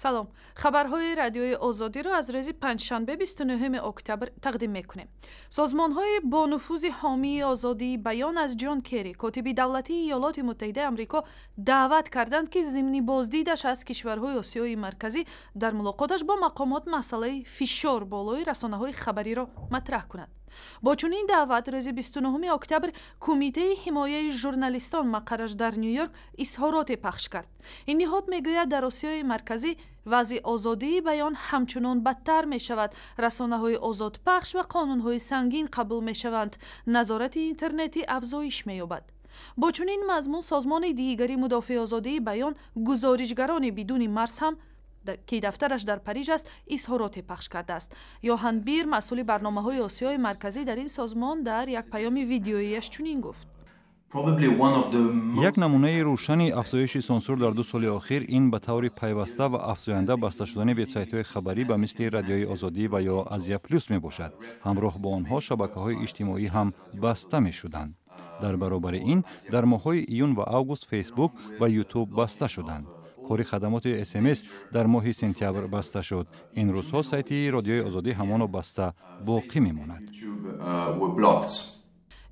Салом, хабарҳои Радиои Озодиро аз рӯзи панҷшанбе, 29 октябр тақдим мекунем. Созмонҳои бонуфузи ҳомии озодии баён аз Ҷон Керри, котиби давлатии Иёлоти Муттаҳидаи Амрико, даъват карданд, ки зимни боздидаш аз кишварҳои Осиёи Марказӣ дар мулоқоташ бо мақомот масъалаи фишор болои расонаҳои хабариро матраҳ кунад. Бо чунин даъват рӯзи 29 октябр Кумитаи ҳимояи журналистон, мақарраш дар Ню Йорк, изҳороте пахш кард. Ин ниҳод мегӯяд, дар Осиёи Марказӣ вазъи озодии баён ҳамчунон бадтар мешавад, расонаҳои озодпахш ва қонунҳои сангин қабул мешаванд, назорати интернетӣ афзоиш меёбад. Бо чунин мазмун созмони дигари мудофеи озодии баён, Гузоришгарони бидуни марз ҳам, ки дафтараш дар Париж аст, изҳороте пахш кардааст. Йоҳан Бир, масъули барномаҳои Осиёи Марказӣ дар ин созмон, дар як паёми видеоияш чунин гуфт: Як намунаи рӯшани афзоиши сансур дар 2 соли охир ин ба таври пайваста ва афзоянда баста шудани вебсайтҳои хабарӣ ба мисли Радиои Озодӣ ва ё Азия Плюс мебошад. Ҳамроҳ бо онҳо шабакаҳои иҷтимоӣ ҳам баста мешуданд. Дар баробари ин, дар моҳҳои июн ва август Фейсбук ва Ютуб баста шуданд. Кори хадамоти СМС дар моҳи сентябр баста шуд. Ин рӯзҳо сайти Радиои Озодӣ ҳамоно баста боқӣ мемонад.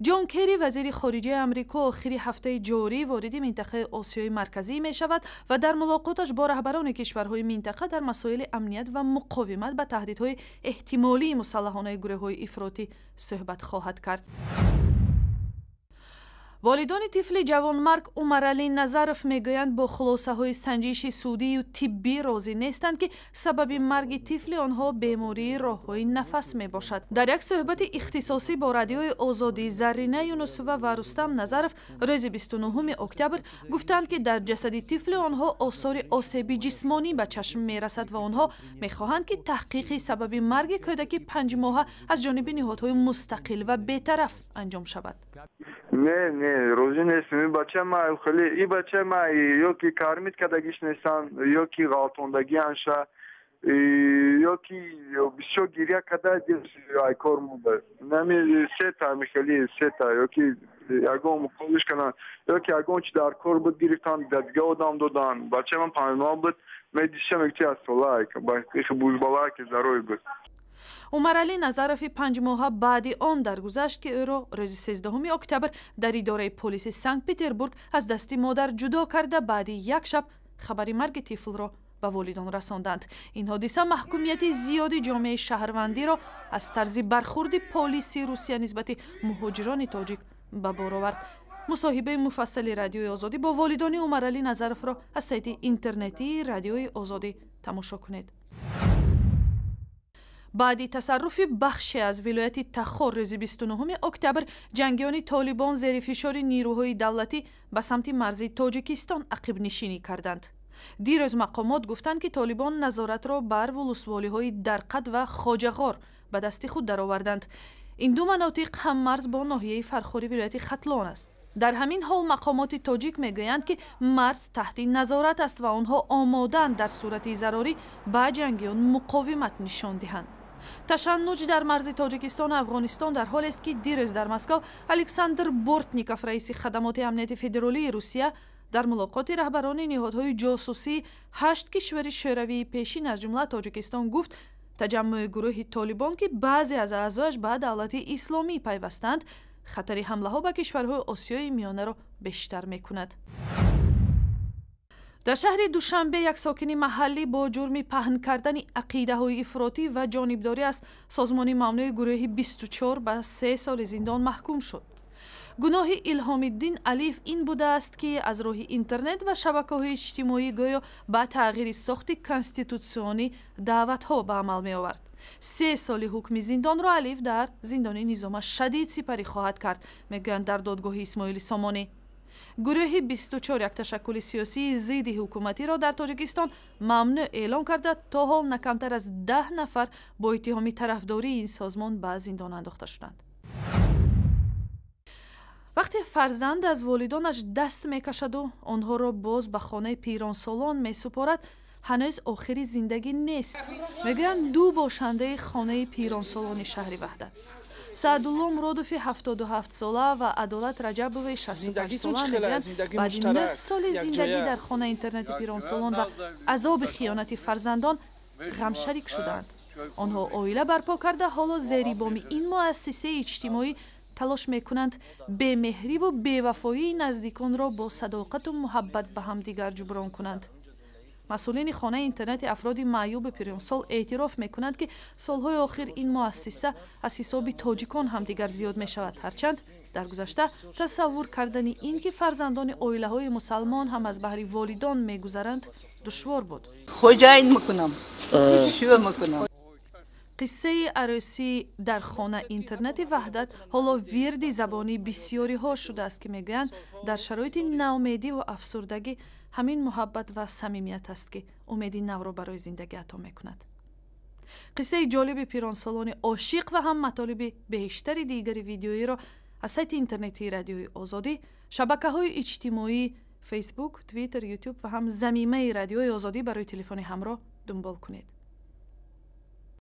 Ҷон Керри, вазири хориҷаи Амрико, охири ҳафтаи ҷорӣ вориди минтақаи Осиёи Марказӣ мешавад ва дар мулоқоташ бо раҳбарони кишварҳои минтақа дар масоили амният ва муқовимат ба таҳдидҳои эҳтимолии мусаллаҳонаи гурӯҳҳои ифротӣ суҳбат хоҳад кард. Волидони тифли ҷавонмарг Умаралӣ Назаров мегӯянд, бо хулосаҳои санҷиши судию тиббӣ розӣ нестанд, ки сабаби марги тифли онҳо бемории роҳҳои нафас мебошад. Дар як суҳбати ихтисосӣ бо Радиои Озодӣ Заррина Юнусова ва Рустам Назаров рӯзи 29 октябр гуфтанд, ки дар ҷасади тифли онҳо осори осеби ҷисмонӣ ба чашм мерасад ва онҳо мехоҳанд, ки таҳқиқи сабаби марги кӯдаки 5-моҳа аз ҷониби ниҳодҳои мустақил ва бетараф анҷом шавад. Не, не, розӣ нестем. И бача ма хеле, и бача ма ё ки кормить кардагиш нестан, ё ки ғалтондагианша, ё ки бисёр гиря карда, ай кор монда. Нами сета михели сета, ё ки ягон муқобилш карданд, ё ки ягон чи дар кор буд, гирифтан, да дига одам додан. Бачаи ман 5-моҳ буд, медиша мегӯти аз сола бузбалаки здоровый буд. Умаралӣ Назарови 5-моҳа баъди он даргузашт, ки ӯро рӯзи 13 октябр дар идораи полиси Санкт Петербург аз дасти модар ҷудо карда, баъди як шаб хабари марги тифлро ба волидон расонданд. Ин ҳодиса маҳкумияти зиёди ҷомеаи шаҳрвандиро аз тарзи бархурди полиси Русия нисбати муҳоҷирони тоҷик ба бор овард. Мусоҳибаи муфассали Радиои Озодӣ бо волидони Умаралӣ Назаровро аз сайти интернетии Радиои Озодӣ тамошо кунед. Баъди тасарруфи бахше аз вилояти Тахор рӯзи 29 октябр ҷангиёни Толибон зери фишори нирӯҳои давлатӣ ба самти марзи Тоҷикистон ақибнишинӣ карданд. Дирӯз мақомот гуфтанд, ки Толибон назоратро бар вулусволиҳои Дарқад ва Хоҷағор ба дасти худ дароварданд. Ин ду манотиқ ҳаммарз бо ноҳияи Фархори вилояти Хатлон аст. Дар ҳамин ҳол мақомоти тоҷик мегӯянд, ки марз таҳти назорат аст ва онҳо омодаанд дар сурати зарурӣ ба ҷангиён муқовимат нишон диҳанд. Ташаннуҷ дар марзи Тоҷикистону Афғонистон дар ҳолест, ки дирӯз дар Москав Александр Бортников, раиси Хадамоти амнияти федералии Русия, дар мулоқоти раҳбарони ниҳодҳои ҷосусии ҳашт кишвари шӯравии пешин, аз ҷумла Тоҷикистон, гуфт, таҷаммӯи гурӯҳи Толибон, ки баъзе аз аъзояш ба Давлати Исломӣ пайвастанд, хатари ҳамлаҳо ба кишварҳои Осиёи Миёнаро бештар мекунад. Дар шаҳри Душанбе як сокини маҳаллӣ бо ҷурми паҳн кардани ақидаҳои ифротӣ ва ҷонибдорӣ аз созмони мамнӯи гурӯҳи 24 ба 3 соли зиндон маҳкум шуд. Гуноҳи Илҳомиддин Алиев ин будааст, ки аз роҳи интернет ва шабакаҳои иҷтимоӣ гӯё ба тағйири сохти конститутсионӣ даъватҳо ба амал меовард. 3 соли ҳукми зиндонро Алиев дар зиндони низома шадид сипарӣ хоҳад кард, мегӯянд дар додгоҳи Исмоили Сомонӣ. Гурӯҳи 24 як ташаккули сиёсии зидди ҳукуматиро дар Тоҷикистон мамнӯъ эълон карда, то ҳол на камтар аз 10 нафар бо иттиҳоми тарафдории ин созмон ба зиндон андохта шуданд. Вақте фарзанд аз волидонаш даст мекашаду онҳоро боз ба хонаи пиронсолон месупорад, ҳанӯз охири зиндагӣ нест, мегӯянд ду бошандаи хонаи пиронсолони шаҳри Ваҳдат. Саъдулло Муродови 77-сола ва Адолат Раҷабови 65-сола мегӯянд, баъди 9 соли зиндагӣ дар хонаи интернати пиронсолон ва азоби хиёнати фарзандон ғамшарик шудаанд. Онҳо оила барпо карда, ҳоло зери боми ин муассисаи иҷтимоӣ талош мекунанд бемеҳриву бевафоии наздиконро бо садоқату муҳаббат ба ҳамдигар ҷуброн кунанд. Масъулини хонаи интернати афроди маъюби пиронсол эътироф мекунанд, ки солҳои охир ин муассиса аз ҳисоби тоҷикон ҳам дигар зиёд мешавад. Ҳарчанд дар гузашта тасаввур кардани ин ки фарзандони оилаҳои мусалмон ҳам аз баҳри волидон мегузаранд, душвор буд. Хозяин мекунам, всё мекунам. Қиссаи арӯсӣ дар хона интернати Ваҳдат ҳоло вирди забонии бисёриҳо шудааст, ки мегӯянд, дар шароити наумедиву афсурдагӣ ҳамин муҳаббат ва самимият аст, ки умеди навро барои зиндагӣ ато мекунад. Қиссаи ҷолиби пиронсолони ошиқ ва ҳам матолиби бештари дигари видеоиро аз сайти интернетии Радиои Озодӣ, шабакаҳои иҷтимоӣ Фейсбук, Твиттер, Ютуб ва ҳам замимаи Радиои Озодӣ барои телефони ҳамроҳ дунбол кунед.